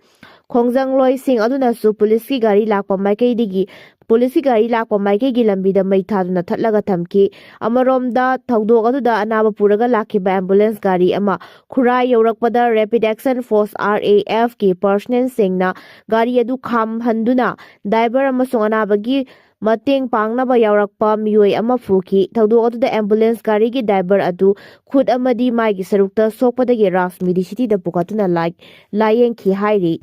ꯈꯣꯡꯖꯪꯂꯣꯏꯁꯤꯡ ꯑꯗꯨꯅꯁꯨ ꯄꯨꯂꯤꯁꯀꯤ ꯒꯥꯔꯤ ꯂꯥꯛꯄ ꯃꯥꯏꯀꯩꯗꯒꯤ, ꯄꯨꯂꯤꯁꯀꯤ ꯒꯥꯔꯤ ꯂꯥꯛꯄ ꯃꯥꯏꯀꯩꯒꯤ ꯂꯝꯕꯤꯗ ꯃꯩ ꯊꯥꯗꯨꯅ ꯊꯠꯂꯒ ꯊꯝꯈꯤ꯫ ꯑꯃꯔꯣꯝꯗ, ꯊꯧꯗꯣꯛ ꯑꯗꯨꯗ ꯑꯅꯥꯕ ꯄꯨꯔꯒ ꯂꯥꯛꯈꯤꯕ ambulance ꯒꯥꯔꯤ ꯑꯃ ꯈꯨꯔꯥꯏ ꯌꯧꯔꯛꯄꯗ Rapid Action Force, RAFꯀꯤ personnelꯁꯤꯡꯅ ꯒꯥꯔꯤ ꯑꯗꯨ ꯈꯥꯝꯍꯟꯗꯨꯅ driver ꯑꯃꯁꯨꯡ ꯑꯅꯥꯕꯒꯤ ꯃꯇꯦꯡ ꯄꯥꯡꯅꯕ ꯌꯥꯎꯔꯛꯄ ꯃꯤꯑꯣꯏ ꯑꯃ ꯐꯨꯈꯤ꯫ ꯊꯧꯗꯣꯛ ꯑꯗꯨꯗ ambulance ꯒꯥꯔꯤꯒꯤ driver ꯑꯗꯨ ꯈꯨꯠ ꯑꯃꯗꯤ ꯃꯥꯏꯒꯤ ꯁꯔꯨꯛꯇ ꯁꯣꯛꯄꯗꯒꯤ ꯔꯥꯖꯃꯤꯔꯤ ꯁꯤꯇꯤꯗ ꯄꯨꯈꯠꯇꯨꯅ ꯂꯥꯏ-, ꯂꯥꯌꯦꯡꯈꯤ ꯍꯥꯏꯔꯤ꯫